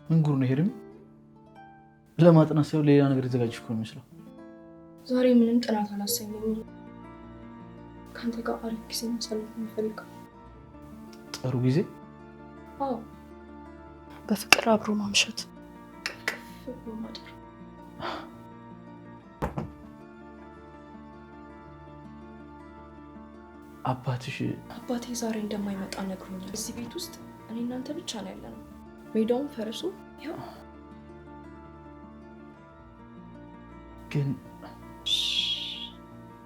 ምን ጉር ነው ሄርሚ? ለማጥናት ሳይሆን ሌላ ነገር የተዘጋጀሽ እኮ ነው የሚመስለው። ዛሬ ምንም ጥናት አላሰኘኝም። ከአንተ ጋር አሪፍ ጊዜ ማሳለፍ የምፈልገው። ጥሩ ጊዜ? አዎ፣ በፍቅር አብሮ ማምሸት፣ ቅፍቅፍ ብሎ ማደር። አባትሽ? አባቴ ዛሬ እንደማይመጣ ነግሮኛል። እዚህ ቤት ውስጥ እኔ እናንተ ብቻ ነው ያለነው። ሜዳውም ፈረሱ ያው። ግን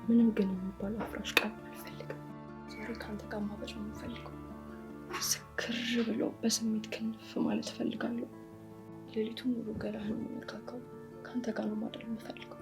ምንም ግን የሚባል አፍራሽ ቃል አልፈልግም። ዛሬ ከአንተ ጋር ማበድ ነው የምፈልገው። ስክር ብሎ በስሜት ክንፍ ማለት እፈልጋለሁ። ሌሊቱን ሙሉ ገላህን የምነካካው ከአንተ ጋር ነው ማደር የምፈልገው።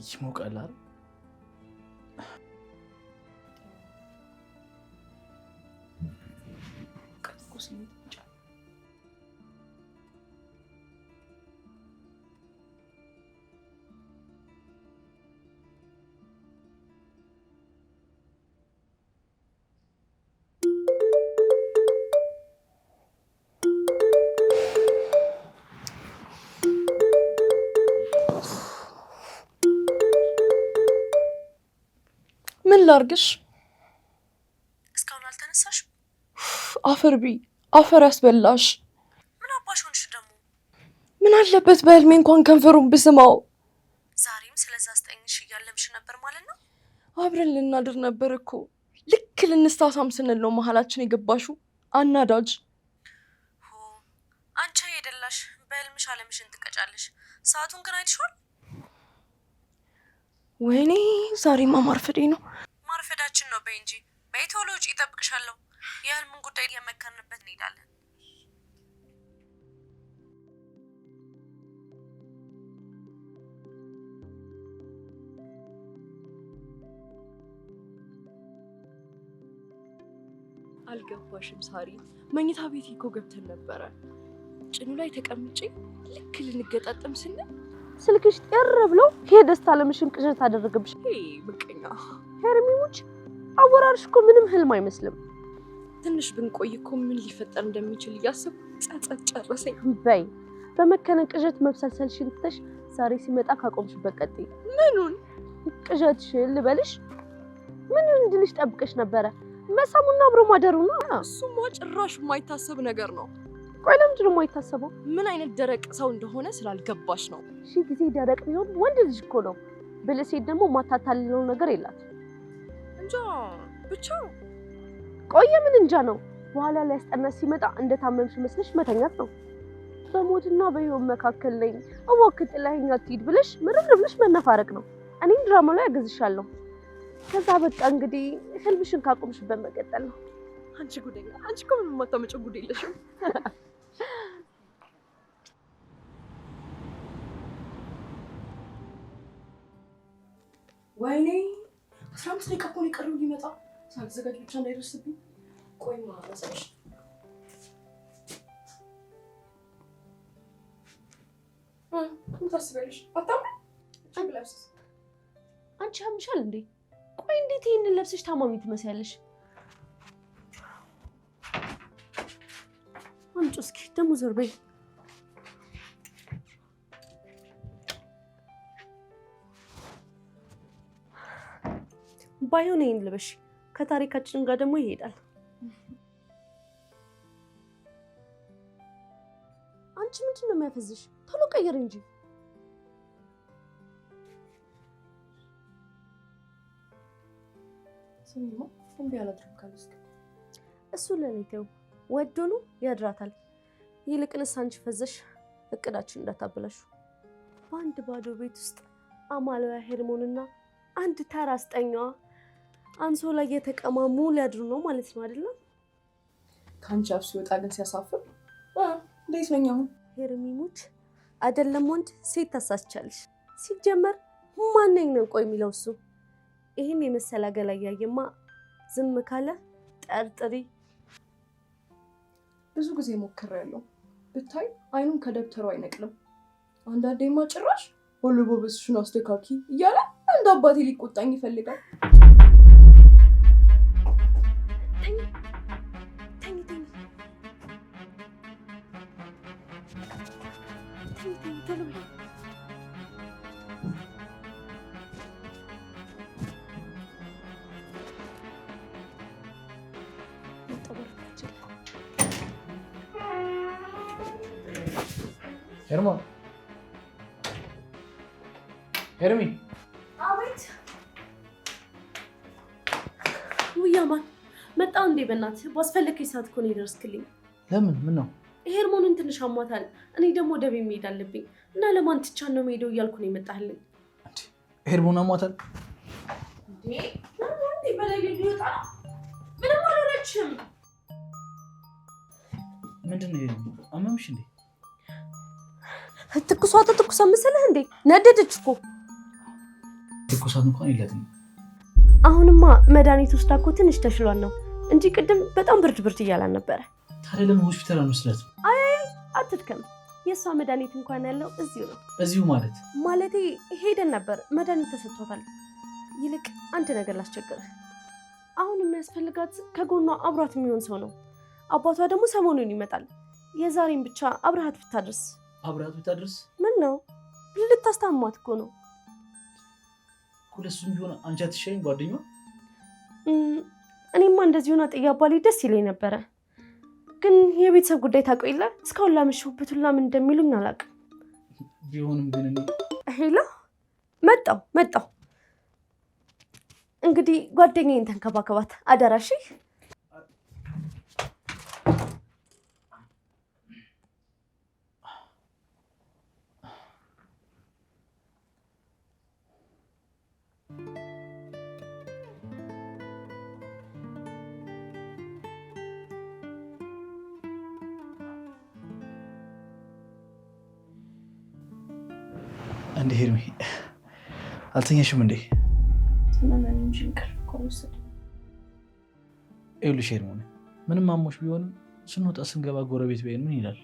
ይሞቃል አይደል? ምን ላርግሽ? እስካሁን አልተነሳሽም? አፈር ቢ አፈር ያስበላሽ። ምን አባሽ ሆንሽ ደግሞ? ምን አለበት በህልሜ እንኳን ከንፈሩን ብስማው። ዛሬም ስለዛ አስጠኝሽ እያለምሽ ነበር ማለት ነው? አብረን ልናድር ነበር እኮ። ልክ ልንሳሳም ስንል ነው መሀላችን የገባሹ አናዳጅ። ሆ አንቺ የደላሽ በህልምሽ አለምሽን ትቀጫለሽ። ሰዓቱን ግን አይተሽዋል? ወይኔ ዛሬማ ማርፈዴ ነው። ማርፈዳችን ነው በይ እንጂ። በይ ቶሎ ውጪ፣ እጠብቅሻለሁ። የህልሙን ጉዳይ የመከርንበት እንሄዳለን። አልገባሽም ሳሪ፣ መኝታ ቤት እኮ ገብተን ነበረ። ጭኑ ላይ ተቀምጬ ልክ ልንገጣጠም ስንል ስልክሽ ጤር ብሎ የደስታ አለምሽን ቅዠት አደረገብሽ። ምቀኛ ሄርሚሙች፣ አወራርሽ እኮ ምንም ህልም አይመስልም። ትንሽ ብንቆይ እኮ ምን ሊፈጠር እንደሚችል እያሰብኩ ጸጸት ጨረሰኝ። በይ በመከነ ቅዠት መብሰልሰልሽን ትተሽ ዛሬ ሲመጣ ካቆምሽበት ቀጥይ። ምኑን ቅዠትሽን ልበልሽ? ምኑን እንድልሽ ጠብቀሽ ነበረ? መሳሙና አብሮ ማደሩ ነው። እሱማ ጭራሽ የማይታሰብ ነገር ነው። ቆይ ለምንድን ነው የማይታሰበው? ምን አይነት ደረቅ ሰው እንደሆነ ስላልገባሽ ነው። ሺህ ጊዜ ደረቅ ቢሆን ወንድ ልጅ እኮ ነው። ብልህ ሴት ደግሞ ማታታልለው ነገር የላት። እንጃ ብቻ። ቆየ ምን እንጃ ነው። በኋላ ላይ ያስጠና ሲመጣ እንደታመምሽ መስለሽ መተኛት ነው። በሞትና በህይወት መካከል ነኝ እባክህ ጥለኸኝ አትሂድ ብለሽ ምርር ብለሽ መነፋረቅ ነው። እኔም ድራማ ላይ አግዝሻለሁ። ከዛ በቃ እንግዲህ ህልምሽን ካቆምሽበት መቀጠል ነው። አንቺ ጉደኛ፣ አንቺ እኮ ምንም የማታመጪው ጉድ የለሽም። ወይኔ 15 ደቂቃ እኮ ነው የቀረው ሊመጣ። ሳልዘጋጅ ብቻ እንዳይደርስብኝ። ቆይ ማረሳሽ። ምን ታስቢያለሽ? አታምሪም? ብለብስስ አንቺ ያምሻል እንዴ? ቆይ እንዴት ይሄንን ለብሰሽ ታማሚ ትመስያለሽ? አምጪው እስኪ ደግሞ ዞር በይ። ባይሆን ይሄን ልበሽ፣ ከታሪካችን ጋር ደግሞ ይሄዳል። አንቺ ምንድን ነው የሚያፈዝሽ? ቶሎ ቀይር እንጂ። ስሚማ እምቢ አላድርም ካለስክ እሱ ለኔ ተይው፣ ወዶ ነው ያድራታል። ይልቅንስ አንቺ ፈዘሽ እቅዳችን እንዳታበላሹ። በአንድ ባዶ ቤት ውስጥ አማላዊ ሄርሞንና አንድ ተራ አስጠኛዋ አንሶላ እየተቀማሙ ሊያድሩ ነው ማለት ነው አይደለም? ከአንቺ አፍ ሲወጣ ግን ሲያሳፍር። እንዴት ነኝ አሁን? ሄርሚሙች አይደለም ወንድ ሴት ታሳስቻለሽ። ሲጀመር ማነኝ ነው ቆይ የሚለው እሱ። ይህን የመሰለ ገላ እያየማ ዝም ካለ ጠርጥሪ። ብዙ ጊዜ ሞክሬያለሁ። ብታይ አይኑን ከደብተሩ አይነቅልም። አንዳንዴማ ጭራሽ አለባበስሽን አስተካኪ እያለ እንደ አባቴ ሊቆጣኝ ይፈልጋል። ተኝ ተኝ ተኝ ተኝ ተኝ ቶሎ በይ። ሄርሞን፣ ሄርሚ። አቤት። ውይ አማን መጣ እንዴ? በእናትህ ባስፈለግከኝ ሰዓት እኮ ነው የደረስክልኝ። ለምን? ምን ነው? ሄርሞንን ትንሽ አሟታል። እኔ ደግሞ ወደ ቤት መሄድ አለብኝ እና ለማን ትቻት ነው የምሄደው እያልኩ ነው የመጣህልኝ። ሄርሞን አሟታል? በሌሊት ሊወጣ ነው። ምንም አልሆነችም። ምንድን ነው ሄርሚ? አመምሽ እንዴ? ትኩሷ ትኩሷ መሰለህ እንዴ? ነደደች እኮ። ትኩሳት እንኳን የላትም። አሁንማ መድኃኒት ወስዳ እኮ ትንሽ ተሽሏል ነው እንጂ ቅድም በጣም ብርድ ብርድ እያላን ነበረ። ታዲያ ለምን ሆስፒታል አንወስዳትም? አይ አትድከም፣ የእሷ መድኃኒት እንኳን ያለው እዚሁ ነው። እዚሁ ማለት? ማለቴ ሄደን ነበር፣ መድኃኒት ተሰጥቷታል። ይልቅ አንድ ነገር ላስቸግርህ። አሁን የሚያስፈልጋት ከጎኗ አብሯት የሚሆን ሰው ነው። አባቷ ደግሞ ሰሞኑን ይመጣል። የዛሬን ብቻ አብረሃት ብታድርስ። አብረሃት ብታድርስ? ምን ነው ልታስታሟት እኮ ነው። ለእሱም ቢሆን አንቺ አትሻይም ጓደኛዋ? እኔማ እንደዚህ ሆና ጥያባሌ ደስ ይለኝ ነበረ፣ ግን የቤተሰብ ጉዳይ ታውቀው የለ እስካሁን ላመሸሁበት ሁላ ምን እንደሚሉኝ አላውቅም። ቢሆንም ግን እኔ Hello፣ መጣሁ መጣሁ። እንግዲህ ጓደኛዬን ተንከባከባት አደራሽ። እንዴ ሄርሚ አልተኛሽም እንዴ? ተመመን እንጂ እንቅልፍ እኮ አልወሰደኝም። ይኸውልሽ ሄርሞን፣ ምንም አሞሽ ቢሆንም ስንወጣ ስንገባ ጎረቤት ቢያየን ምን ይላል?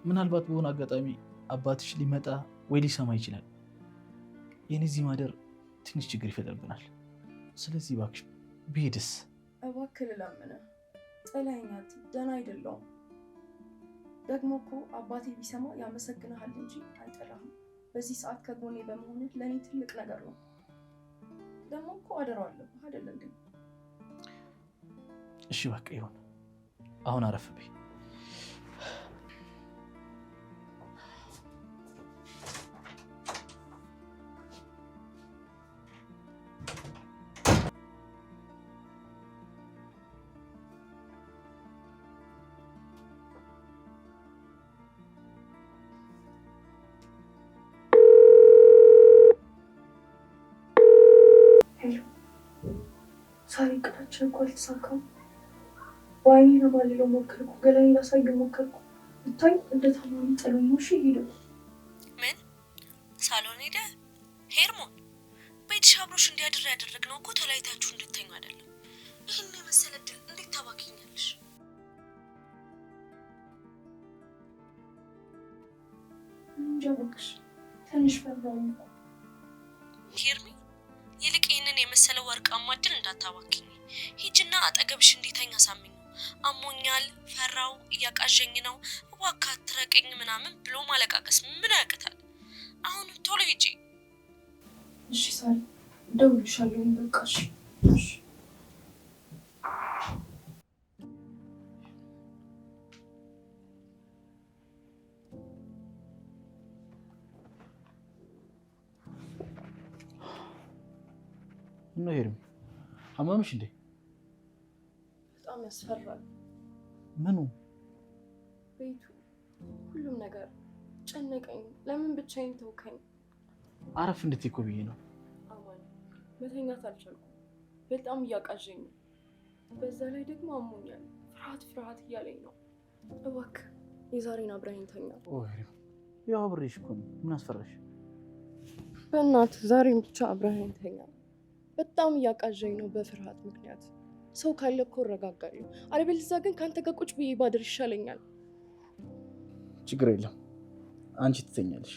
ምናልባት በሆነ አጋጣሚ አባትሽ ሊመጣ ወይ ሊሰማ ይችላል። የኔ እዚህ ማደር ትንሽ ችግር ይፈጥርብናል። ስለዚህ እባክሽ ብሄድስ? እባክህ ልለምንህ፣ ጥለኸኝ አትሂድ። ደህና አይደለሁም። ደግሞ እኮ አባቴ ቢሰማ ያመሰግንሃል እንጂ አይጠላህም። በዚህ ሰዓት ከጎኔ በመሆንህ ለእኔ ትልቅ ነገር ነው። ደግሞ እኮ አደራው አለብህ አይደል እንዴ? እሺ በቃ ይሁን። አሁን አረፍ በይ። ዛሬ እቅዳችን እኮ አልተሳካም። በአይኔ ለማልለው ሞከርኩ፣ ገላዬን ላሳየው ሞከርኩ። ብታይ እንደ ታማሚ ጥሎኝ ነው። እሺ ሄደ። ምን ሳሎን ሄደ? ሄርሞን ቤትሽ አብሮሽ እንዲያድር ያደረግነው እኮ ተለያይታችሁ እንድተኙ አይደለም። ይህን የመሰለ እድል እንዴት ታባክኛለሽ? እንጃ እባክሽ ትንሽ ፈራሁኝ እኮ። ሄርሚ ይልቅ ይህንን የመሰለ ወርቃማ እድል እንዳታባክኝ። ሂጂና አጠገብሽ እንዲተኛ አሳምኚው። አሞኛል፣ ፈራው፣ እያቃዠኝ ነው፣ እባክህ አትረቀኝ ምናምን ብሎ ማለቃቀስ ምን ያቅታል? አሁን ቶሎ ሂጂ። እሺ ሳሪ፣ እደውልልሻለሁ። በቃ እሺ። እሺ። ምነው ሄርሚ፣ አመመሽ እንዴ? በጣም ያስፈራል። ምኑ? ቤቱ፣ ሁሉም ነገር ጨነቀኝ። ለምን ብቻዬን ተውከኝ? አረፍ እንድትይ እኮ ብዬ ነው። አማን፣ መተኛት አልቻልኩም። በጣም እያቃዠኝ ነው። በዛ ላይ ደግሞ አሞኛል። ፍርሃት ፍርሃት እያለኝ ነው። እባክህ የዛሬን አብረኸኝ ተኛ። ኦ ሄርሚ፣ ያው አብሬሽ እኮ ነው። ምን አስፈራሽ? በእናትህ ዛሬን ብቻ አብረኸኝ ተኛ። በጣም እያቃዠኝ ነው በፍርሃት ምክንያት። ሰው ካለ እኮ እረጋጋለሁ። አለበለዚያ ግን ከአንተ ጋር ቁጭ ብዬ ባድር ይሻለኛል። ችግር የለም፣ አንቺ ትተኛለሽ፣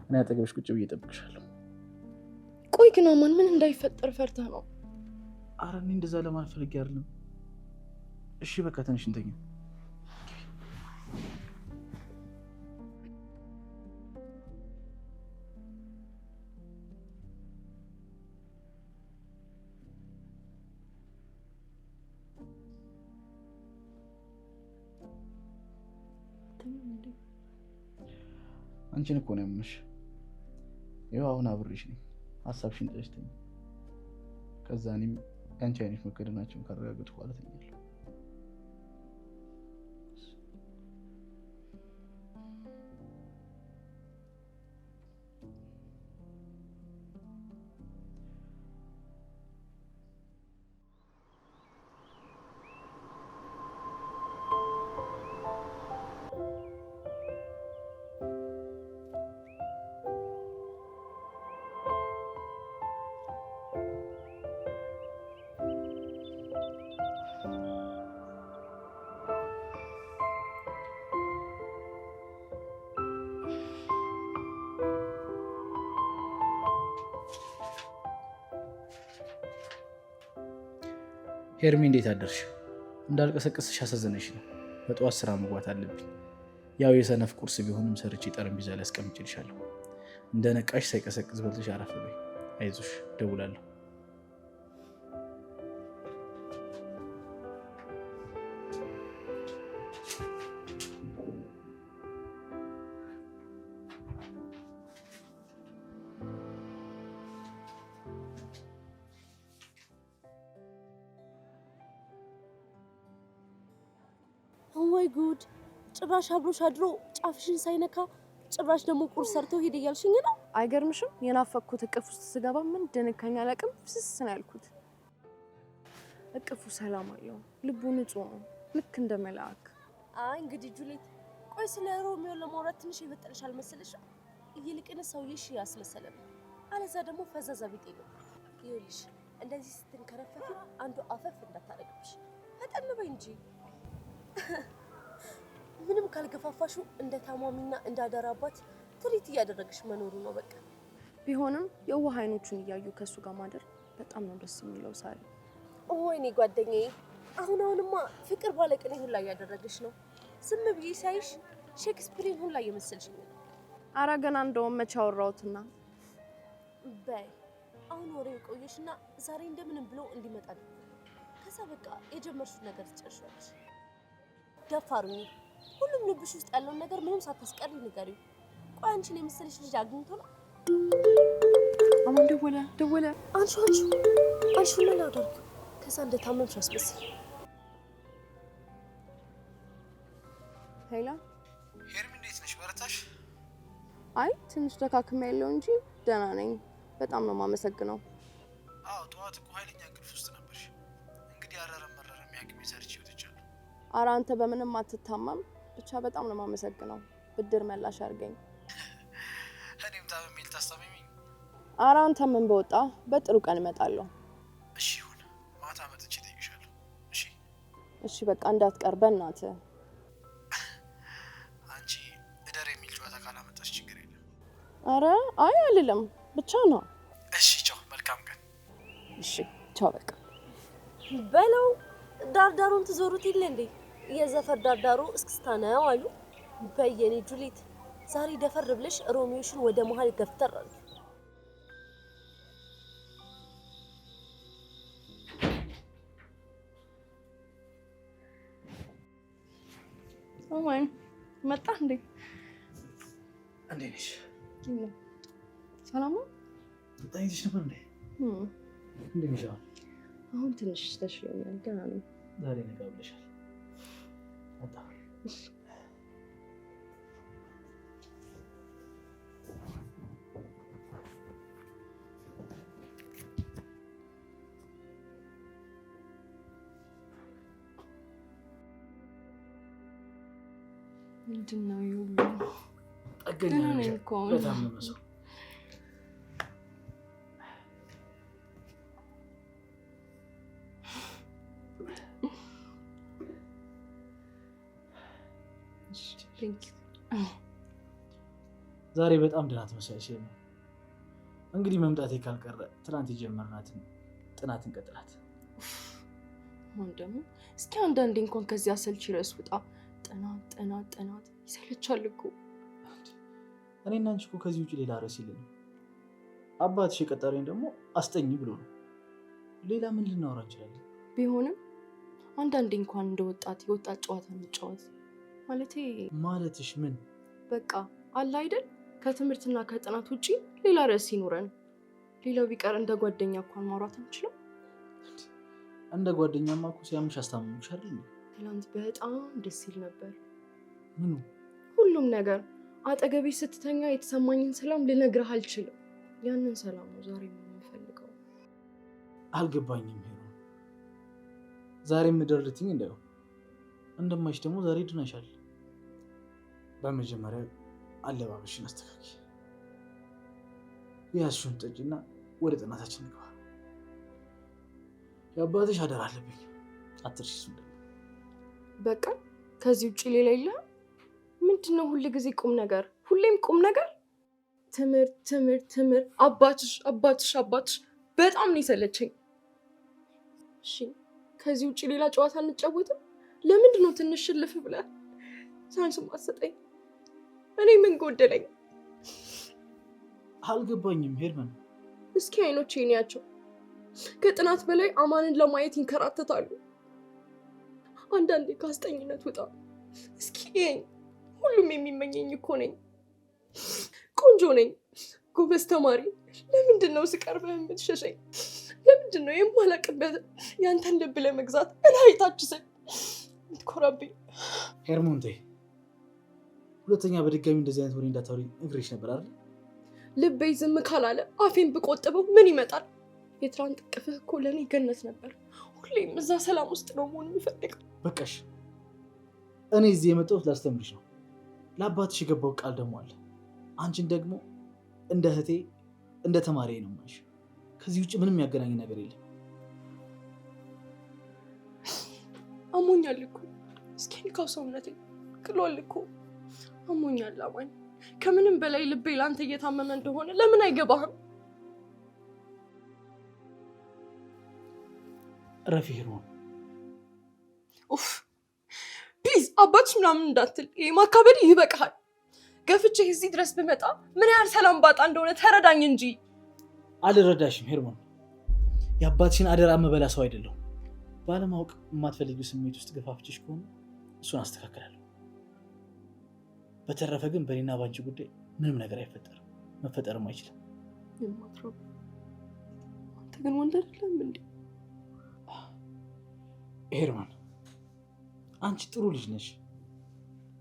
እኔ አጠገብሽ ቁጭ ብዬ እጠብቅሻለሁ። ቆይ ግን አማን፣ ምን እንዳይፈጠር ፈርተህ ነው? አረ እኔ እንደዛ ለማለት ፈልጌ አይደለም። እሺ በቃ ትንሽ እንተኛ። አንቺን እኮ ነው ያመመሽ። ይኸው አሁን አብሬሽ ነኝ። ሀሳብሽን ጥለሽ ተኝ። ከዛ እኔም የአንቺ አይኖች መከደናቸውን ካረጋገጥኩ በኋላ እተኛለሁ። ሄርሚ እንዴት አደርሽ? እንዳልቀሰቅስሽ አሳዘነሽ ነው። በጠዋት ስራ መግባት አለብኝ። ያው የሰነፍ ቁርስ ቢሆንም ሰርቼ ጠረጴዛ ላይ አስቀምጬልሻለሁ። እንደ ነቃሽ ሳይቀሰቅስ በልተሽ አረፍ በይ። አይዞሽ፣ እደውላለሁ። ወይ ጉድ! ጭራሽ አብሮሽ አድሮ ጫፍሽን ሳይነካ ጭራሽ ደግሞ ቁርስ ሰርቶ ሄደ እያልሽኝ ነው? አይገርምሽም? የናፈቅኩት እቅፍ ውስጥ ስገባ ምን እንደነካኝ አላውቅም። ፍስስ ነው ያልኩት። እቅፉ ሰላም አለው፣ ልቡ ንጹህ ነው፣ ልክ እንደ መልአክ። አይ እንግዲህ ጁሊት፣ ቆይ ስለ ሮሚዮ ለማውራት ትንሽ የፈጠረሽ አልመሰለሽም? ይልቅንስ ሰውዬሽ ያስመሰለ ነው። አለዛ ደግሞ ፈዛዛ ቢጤ ነው። ይኸውልሽ እንደዚህ ስትንከረፈፊ አንዱ አፈፍ እንዳታረግብሽ፣ ፈጠን በይ እንጂ። ምንም ካልገፋፋሹ እንደ ታማሚና እንደ አደራ አባት ትሪት እያደረግሽ መኖሩ ነው በቃ። ቢሆንም የዋህ አይኖቹን እያዩ ከእሱ ጋር ማደር በጣም ነው ደስ የሚለው። ሳሪ፣ ወይኔ ጓደኛዬ፣ አሁን አሁንማ ፍቅር ባለቅኔ ሁላ እያደረገሽ ነው። ዝም ብዬ ሳይሽ ሼክስፒርን ሁላ እየመሰልሽኝ ነው። አረ ገና እንደውም መቼ አወራሁትና። በይ አሁን ወሬው ቆየሽና ዛሬ እንደምንም ብሎ እንዲመጣ ከዛ በቃ የጀመርሽውን ነገር ትጨርሻለሽ። ደፋሩኝ፣ ሁሉም ልብሽ ውስጥ ያለውን ነገር ምንም ሳታስቀሪ ንገሪው። ቆይ አንቺን የመሰለሽ ልጅ አግኝቶ ነው? አማን ደወለ ደወለ። አንቺ አንቺ አንቺ ምን አደርጊው? ከዛ እንደታመምሽ አስመስል። ሄላ ሄርሚ እንዴት ነሽ? በረታሽ? አይ ትንሽ ደካክሜ ያለው እንጂ ደህና ነኝ። በጣም ነው የማመሰግነው። አዎ ጠዋት እኮ ኃይለኛ እንቅልፍ ውስጥ ነበርሽ። እንግዲህ አረረም መረረም ያቅሜ ሰርቼ ወጥቻለሁ። ኧረ አንተ በምንም አትታማም። ብቻ በጣም ነው የማመሰግነው። ብድር መላሽ አድርገኝ። እኔም ታምሜ ልታስታምሚኝ? ኧረ አንተ ምን በወጣ በጥሩ ቀን እመጣለሁ። እሺ ይሁን፣ ማታ መጥቼ እጠይቅሻለሁ። እሺ እሺ በቃ እንዳትቀር በእናትህ። አንቺ እደር የሚል ጨዋታ ካላመጣሽ ችግር የለም። ኧረ አይ አልልም፣ ብቻ ነው። እሺ ቻው፣ መልካም ቀን። እሺ ቻው በቃ በለው። ዳርዳሩን ትዞሩት የለ እንዴ? የዘፈር ዳርዳሩ እስክስታ ነው አሉ። በየኔ ጁሊት ዛሬ ደፈር ብለሽ ሮሚዮሽን ወደ መሀል ገፍተር አሉ። ኦማን መጣ እንዴ? እንዴት ነሽ? ሰላም ነው? ተኝተሽ ነበር እንዴ? እንዴት ነሽ አሁን? አሁን ትንሽ ተሽሎኛል፣ ደህና ነኝ። ዛሬ ነጋ ብለሻል። መጣ። ምንድን ነው ይሄ ሁሉ? ጠገኛ ደህና ነኝ እኮ አሁን። በታመመ ሰው Thank you። ዛሬ በጣም ደህና ትመስያለሽ። እንግዲህ መምጣቴ ካልቀረ ትናንት የጀመርናትን ጥናት እንቀጥላት። አሁን ደግሞ እስኪ አንዳንዴ እንኳን ከዚህ አሰልቺ ርዕስ ውጣ። ጥናት ጥናት ጥናት ይሰለቻል እኮ። እኔና አንቺ እኮ ከዚህ ውጭ ሌላ ርዕስ የለንም። አባትሽ የቀጠረኝ ደግሞ አስጠኝ ብሎ ነው። ሌላ ምን ልናወራ እንችላለን? ቢሆንም አንዳንዴ እንኳን እንደ ወጣት የወጣት ጨዋታ እንጫወት። ማለቴ ማለትሽ ምን? በቃ አለ አይደል፣ ከትምህርትና ከጥናት ውጪ ሌላ ርዕስ ይኑረን። ሌላው ቢቀር እንደ ጓደኛ እንኳን ማውራት አንችልም? እንደ ጓደኛማ እኮ ሲያምሽ አስታመምሽ አይደል? ትናንት በጣም ደስ ይል ነበር። ምኑ? ሁሉም ነገር። አጠገቤ ስትተኛ የተሰማኝን ሰላም ልነግርህ አልችልም። ያንን ሰላም ነው ዛሬ የምፈልገው። አልገባኝም ሄሮ። ዛሬ ምድር ልትኝ እንዳይሆን እንደማይሽ ደግሞ ዛሬ ድነሻል። በመጀመሪያ አለባበሽን አስተካኪ፣ የያዝሽውን ጠጪና ወደ ጥናታችን እንግባ። የአባትሽ አደራ አለብኝ፣ አትርሺ። እሱን ደግሞ በቃ ከዚህ ውጭ ሌላ የለህም? ምንድን ነው ሁል ጊዜ ቁም ነገር? ሁሌም ቁም ነገር፣ ትምህርት ትምህርት ትምህርት። አባትሽ አባትሽ አባትሽ በጣም ነው የሰለቸኝ። እሺ ከዚህ ውጭ ሌላ ጨዋታ አንጫወትም? ለምንድን ነው ትንሽ ሽልፍ ብለህ chance ማትሰጠኝ? እኔ ምን ጎደለኝ? አልገባኝም ሄርመን። እስኪ አይኖቼን ያቸው። ከጥናት በላይ አማንን ለማየት ይንከራተታሉ። አንዳንዴ ከአስጠኝነት ውጣ። እስኪ እየኝ፣ ሁሉም የሚመኘኝ እኮ ነኝ። ቆንጆ ነኝ፣ ጎበዝ ተማሪ። ለምንድን ነው ስቀርብህ የምትሸሸኝ? ለምንድን ነው የማላቅበት ያንተን ልብ ለመግዛት እላይ ታች ስል የምትኮራብኝ? ሄርሞን ተይ፣ ሁለተኛ በድጋሚ እንደዚህ አይነት ወሬ እንዳታወሪ ነግሬሽ ነበር አይደል? ልቤ ዝም ካላለ አፌን ብቆጥበው ምን ይመጣል? የትናንት እቅፍህ እኮ ለእኔ ገነት ነበር። ሁሌም እዛ ሰላም ውስጥ ነው መሆን የምፈልገው። በቃሽ። እኔ እዚህ የመጣሁት ላስተምርሽ ነው። ለአባትሽ የገባው ቃል ደግሞ አለ። አንቺን ደግሞ እንደ እህቴ እንደ ተማሪ ነው የማይሽ። ከዚህ ውጭ ምንም ያገናኝ ነገር የለም። አሞኛል እኮ እስኪ ንካው፣ ሰውነቴ ቅሏል እኮ አሞኛል። አማኝ ከምንም በላይ ልቤ ለአንተ እየታመመ እንደሆነ ለምን አይገባህም? ረፊ ሄርሞን። ኡፍ please አባትሽ ምናምን እንዳትል፣ ይሄ ማካበድ ይበቃሃል። ገፍቼ እዚህ ድረስ ብመጣ ምን ያህል ሰላም ባጣ እንደሆነ ተረዳኝ እንጂ። አልረዳሽም ሄርሞን። የአባትሽን አደራ የምበላ ሰው አይደለሁም። ባለማወቅ የማትፈልጊው ስሜት ውስጥ ገፋፍቼሽ ከሆነ እሱን አስተካክላለሁ። በተረፈ ግን በእኔና በአንቺ ጉዳይ ምንም ነገር አይፈጠርም፣ መፈጠርም አይችልም። የማትረባ አንተ ግን ወንድ አይደለም እንዴ? ሄርማን አንቺ ጥሩ ልጅ ነሽ፣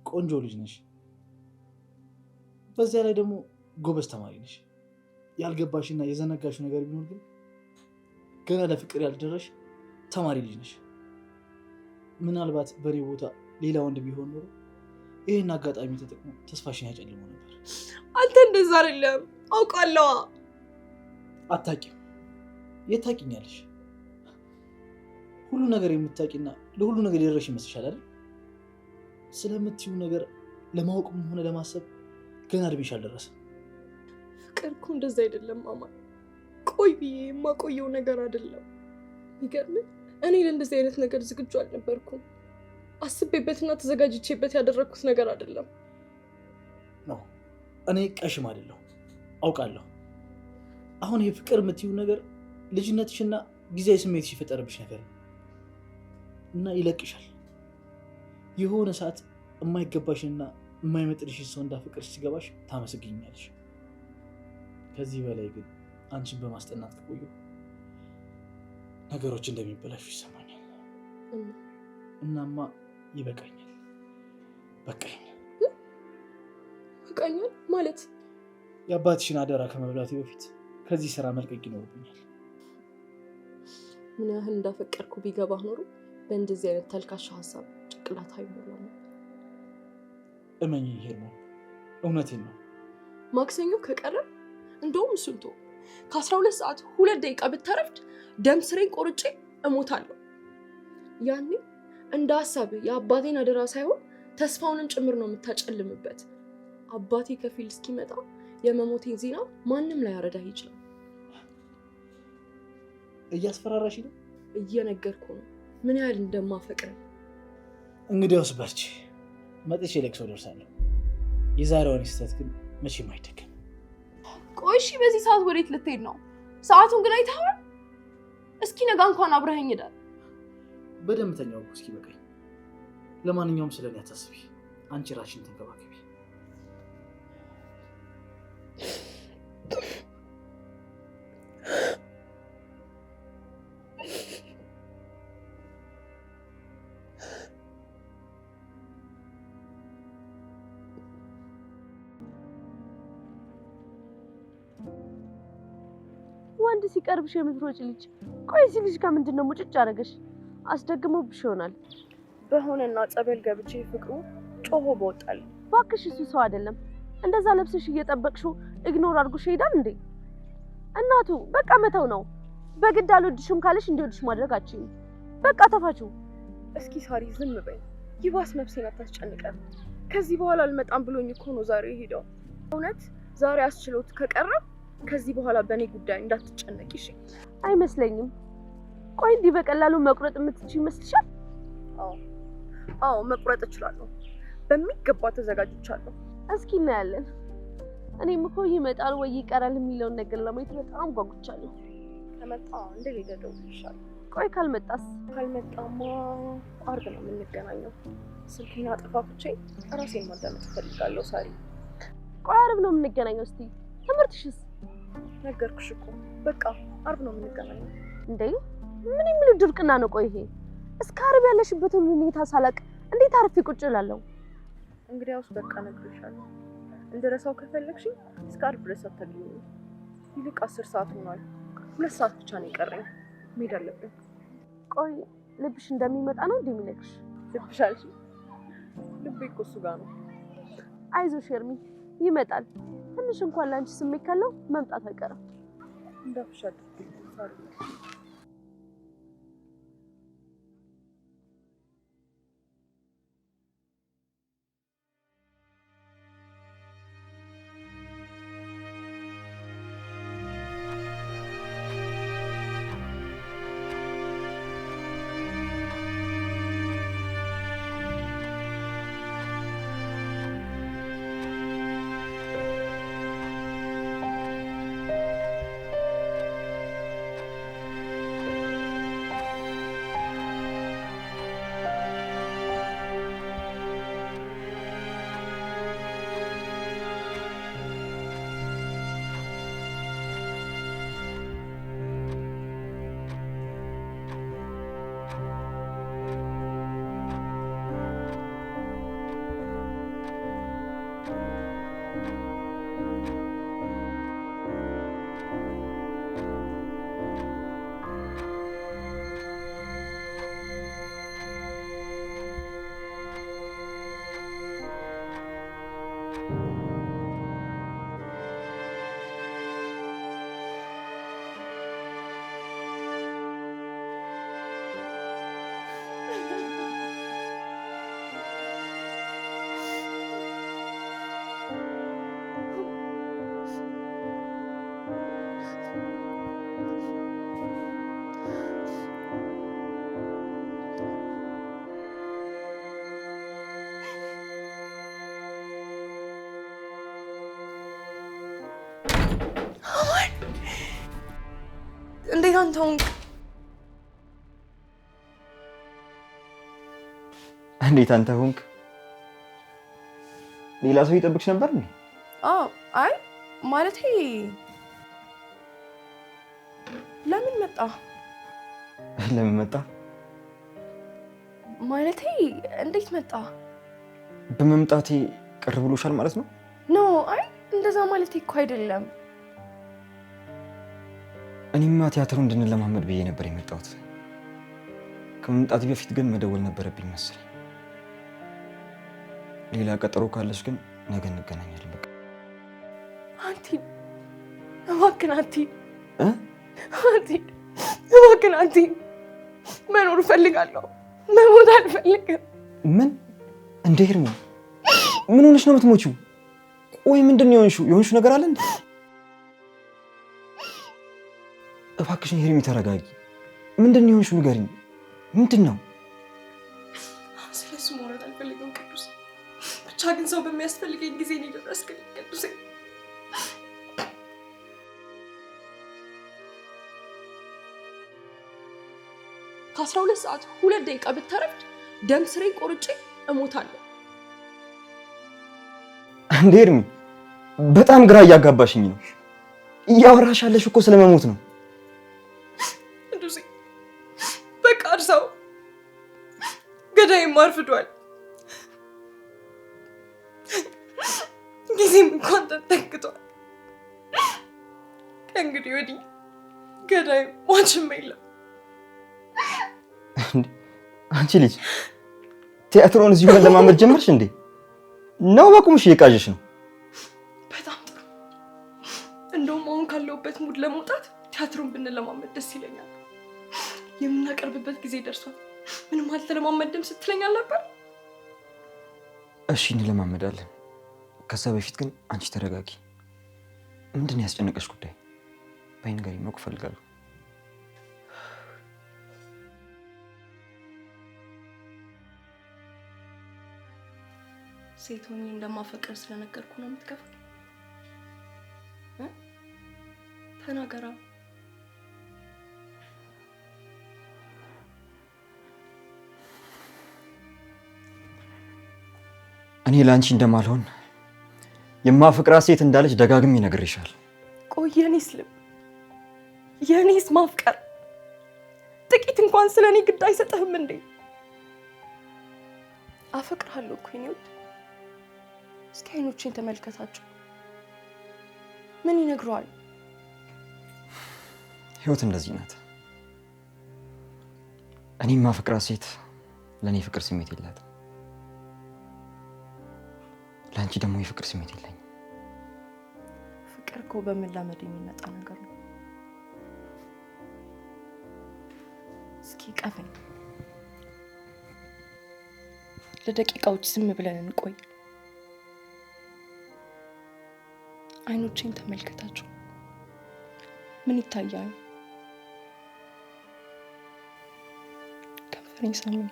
ቆንጆ ልጅ ነሽ። በዚያ ላይ ደግሞ ጎበዝ ተማሪ ነሽ። ያልገባሽና የዘነጋሽው ነገር ቢኖር ግን ገና ለፍቅር ያልደረሽ ተማሪ ልጅ ነሽ። ምናልባት በእኔ ቦታ ሌላ ወንድ ቢሆን ኖሮ ይህን አጋጣሚ ተጠቅሞ ተስፋሽን ያጨልመው ነበር። አንተ እንደዛ አይደለም አውቃለዋ። አታውቂም። የት ታውቂኛለሽ? ሁሉ ነገር የምታውቂና ለሁሉ ነገር የደረሽ ይመስልሻል አይደል? ስለምትይው ነገር ለማወቅም ሆነ ለማሰብ ገና እድሜሽ አልደረሰም። ፍቅር እኮ እንደዛ አይደለም አማን። ቆይ ብዬ የማቆየው ነገር አይደለም። ይገርምህ እኔ ለእንደዚህ አይነት ነገር ዝግጁ አልነበርኩም። አስቤበትና ተዘጋጅቼበት ያደረግኩት ነገር አይደለም። ነው እኔ ቀሽም አይደለሁ አውቃለሁ። አሁን ይሄ ፍቅር የምትይው ነገር ልጅነትሽና ጊዜያዊ ስሜትሽ የፈጠረብሽ ነገር ነው እና ይለቅሻል። የሆነ ሰዓት የማይገባሽንና የማይመጥንሽን ሰው እንዳፈቅርሽ ሲገባሽ ታመሰግኛለሽ። ከዚህ በላይ ግን አንቺን በማስጠናት ከቆየሁ ነገሮች እንደሚበላሹ ይሰማኛል። እናማ ይበቃኛል። በቃኝ። ይበቃኛል ማለት የአባትሽን አደራ ከመብላቴ በፊት ከዚህ ስራ መልቀቅ ይኖርብኛል። ምን ያህል እንዳፈቀርኩ ቢገባህ ኖሮ በእንደዚህ አይነት ተልካሻ ሀሳብ ጭንቅላት አይሞላም። እመኚኝ ሄርሞን፣ እውነቴን ነው። ማክሰኞ ከቀረ እንደውም እሱን ተወው፣ ከ12 ሰዓት 2 ደቂቃ ብታረፍድ ደም ስሬን ቆርጬ እሞታለሁ። ያኔ እንደ ሀሳብህ የአባቴን አደራ ሳይሆን ተስፋውንን ጭምር ነው የምታጨልምበት። አባቴ ከፊል እስኪመጣ የመሞቴን ዜና ማንም ላይ ያረዳህ ይችላል። እያስፈራራሽ ነው? እየነገርኩ ነው ምን ያህል እንደማፈቅር። እንግዲያውስ በርቺ፣ መጥቼ ለቅሶ ደርሳለሁ። የዛሬዋን ስህተት ግን መቼም አይደገም። ቆይ እሺ፣ በዚህ ሰዓት ወዴት ልትሄድ ነው? ሰዓቱን ግን አይተኸዋል? እስኪ ነጋ እንኳን አብረኸኝ ሄዳል። በደንብ ተኛው እኮ እስኪ በቃኝ። ለማንኛውም ስለኔ አታስቢ፣ አንቺ ራስሽን ተንከባከቢ። ወንድ ሲቀርብሽ የምትሮጭ ልጅ፣ ቆይ እዚህ ልጅ ጋር ምንድን ነው ሙጭጭ አደረገሽ? አስደግሞብሽ ይሆናል። በሆነና ጸበል ገብቼ ፍቅሩ ጮሆ በወጣል። እባክሽ እሱ ሰው አይደለም። እንደዛ ለብሰሽ እየጠበቅሽው ኢግኖር አድርጎሽ ይሄዳል እንዴ? እናቱ በቃ መተው ነው። በግድ አልወድሽም ካለሽ እንዲወድሽ ማድረግ አትችይም። በቃ ተፋችው። እስኪ ሳሪ ዝም በይ፣ ይባስ ነፍሴን አታስጨንቀን። ከዚህ በኋላ አልመጣም ብሎኝ እኮ ነው ዛሬ የሄደው። እውነት ዛሬ አስችሎት ከቀረ ከዚህ በኋላ በእኔ ጉዳይ እንዳትጨነቂ እሺ? አይመስለኝም። ቆይ እንዲህ በቀላሉ መቁረጥ የምትችይ ይመስልሻል? አዎ አዎ መቁረጥ እችላለሁ። በሚገባ ተዘጋጅቻለሁ። እስኪ እናያለን። እኔም እኮ ይመጣል ወይ ይቀራል የሚለውን ነገር ለማየት በጣም ጓጉቻለሁ። ከመጣ እንደሌለ እደውልልሻለሁ። ቆይ ካልመጣስ? ካልመጣማ ዓርብ ነው የምንገናኘው። ስልኬን አጠፋፍቼ ራሴን ማዳመጥ እፈልጋለሁ ሳሪ። ቆይ ዓርብ ነው የምንገናኘው? እስቲ ትምህርትሽስ? ነገርኩሽ እኮ በቃ ዓርብ ነው የምንገናኘው። እንዴ ምን የሚሉ ድርቅና ነው? ቆይ ይሄ እስከ ዓርብ ያለሽበትን ሁኔታ ሳላቅ እንዴት አርፌ ቁጭ እላለሁ? እንግዲያውስ በቃ እነግርሻለሁ። እንድረሳው ከፈለግሽኝ እስከ ዓርብ ድረስ አታግኚኝም። ይልቅ 10 ሰዓት ሆኗል። 2 ሰዓት ብቻ ነው የቀረኝ። መሄድ አለብን። ቆይ ልብሽ እንደሚመጣ ነው እንዴ የሚነግርሽ? ልብሽ አልሽኝ? ልቤ እኮ እሱ ጋር ነው። አይዞሽ ኤርሚ፣ ይመጣል። ትንሽ እንኳን ለአንቺ ስሜት ካለው መምጣቱ አይቀርም። እንዳፍሽ አድርጊልኝ ሳሪ። እንዴት አንተ ሆንክ? እንዴት አንተ ሆንክ? ሌላ ሰው ይጠብቅሽ ነበር እንዴ? አዎ። አይ ማለቴ ለምን መጣ? ለምን መጣ? ማለቴ እንዴት መጣ? በመምጣቴ ቅር ብሎሻል ማለት ነው? No፣ አይ እንደዛ ማለቴ እኮ አይደለም። እኔማ ቲያትሩ እንድንለማመድ ብዬ ነበር የመጣሁት። ከመምጣቴ በፊት ግን መደወል ነበረብኝ መሰለኝ። ሌላ ቀጠሮ ካለሽ ግን ነገ እንገናኛለን። በቃ አንቲ፣ እባክህን አንቲ፣ አንቲ፣ እባክህን አንቲ፣ መኖር እፈልጋለሁ፣ መሞት አልፈልግም። ምን እንደ ሄርሜ ምን ሆነሽ ነው የምትሞቺው? ቆይ ምንድን ነው የሆንሽው? የሆንሽው ነገር አለ እንዴ? እባክሽን ሄርሜ ተረጋጊ። ምንድን ነው የሆንሽው? ንገሪኝ። ምንድን ነው? ስለሱ ማውራት አልፈልግም ቅዱስ። ብቻ ግን ሰው በሚያስፈልገኝ ጊዜ ነው የደረስክልኝ ቅዱሴ። ከ12 ሰዓት 2 ደቂቃ ብታረፍድ ደም ስሬን ቆርጬ እሞታለሁ። እንዴ ሄርሜ በጣም ግራ እያጋባሽኝ ነው። እያወራሽ ያለሽ እኮ ስለመሞት ነው። ቅዱሴ በቃ እርሳው፣ ገዳይም አርፍዷል። ጊዜም እንኳን ተጠግቷል። ከእንግዲህ ወዲህ ገዳይም ሟችም የለም። አንቺ ልጅ ቲያትሮን እዚሁ መለማመድ ጀመርሽ እንዴ? ነው በቁምሽ እየቃዠሽ ነው? በጣም ጥሩ። እንደውም አሁን ካለሁበት ሙድ ለመውጣት ቲያትሩን ብንለማመድ ደስ ይለኛል። የምናቀርብበት ጊዜ ደርሷል። ምንም አልተለማመድም ስትለኝ አልነበር? እሺ እንለማመዳለን። ከዛ በፊት ግን አንቺ ተረጋጊ። ምንድን ነው ያስጨነቀሽ ጉዳይ? በይ ንገሪኝ፣ ማወቅ እፈልጋለሁ። ሴት ሆኜ እንደማፈቅር ስለነገርኩ ነው የምትከፋው? ተናገራ። እኔ ለአንቺ እንደማልሆን የማፈቅራት ሴት እንዳለች ደጋግሜ ነግሬሻለሁ። ቆይ የኔስ ልብ፣ የኔስ ማፍቀር ጥቂት እንኳን ስለ እኔ ግድ አይሰጥህም እንዴ? አፈቅርሃለሁ እኮ የኔ ውድ። እስኪ አይኖቼን ተመልከታቸው። ምን ይነግረዋል? ህይወት እንደዚህ ናት። እኔ የማፈቅራት ሴት ለእኔ ፍቅር ስሜት የላትም። ለአንቺ ደግሞ የፍቅር ስሜት የለኝም። ፍቅር እኮ በመላመድ የሚመጣ ነገር ነው። እስኪ ቀፈኝ። ለደቂቃዎች ዝም ብለን እንቆይ። አይኖቼን ተመልከታቸው። ምን ይታያል? ከንፈሬን ሳመኝ።